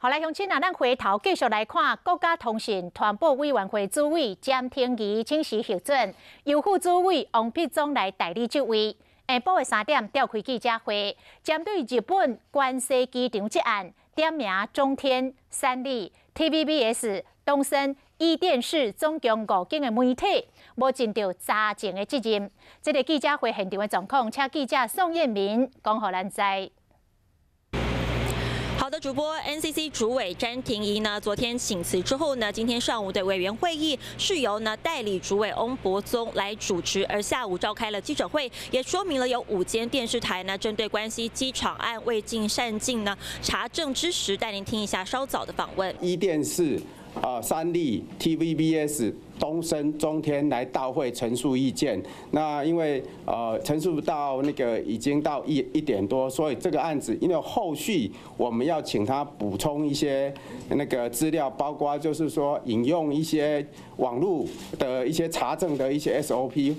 好來，鄉親啊，咱回頭繼續來看國家通訊傳播委員會主委詹婷怡請辭核准，由副主委翁碧宗來代理職位。下晡的3點召開記者會，針對日本關西機場這案，點名中天、三立、TVBS、東森、壹電視總共五間的媒體，無盡著查證的責任。這个記者會現場的狀況，請記者宋燕明講予咱知。好的，主播，NCC 主委詹婷怡呢，昨天請辭之後呢，今天上午的委員會議是由呢代理主委翁博宗來主持，而下午召開了記者會，也說明了有五間電視台呢針對關西機場案未盡善盡呢查證之實，帶您聽一下稍早的訪問。壹電視、三立、TVBS、東森、中天來到會陳述意見，那因為陳述到那個已經到1點多，所以這個案子因為後續我們要請他補充一些那個資料，包括就是說引用一些網路的一些查證的一些 SOP。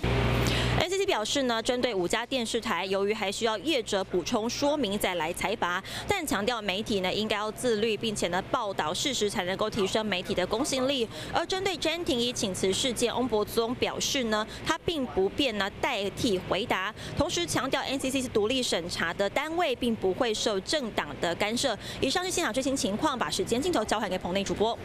NCC 表示呢，針對五家電視台，由於還需要業者補充說明再來裁罰，但強調媒體呢應該要自律，並且呢報道事實，才能夠提升媒體的公信力。而針對詹婷怡請辭事件，翁博宗表示呢，他並不便呢代替回答，同時強調 NCC 是獨立審查的單位，並不會受政黨的干涉。以上是現場最新情況，把時間鏡頭交還給棚內主播。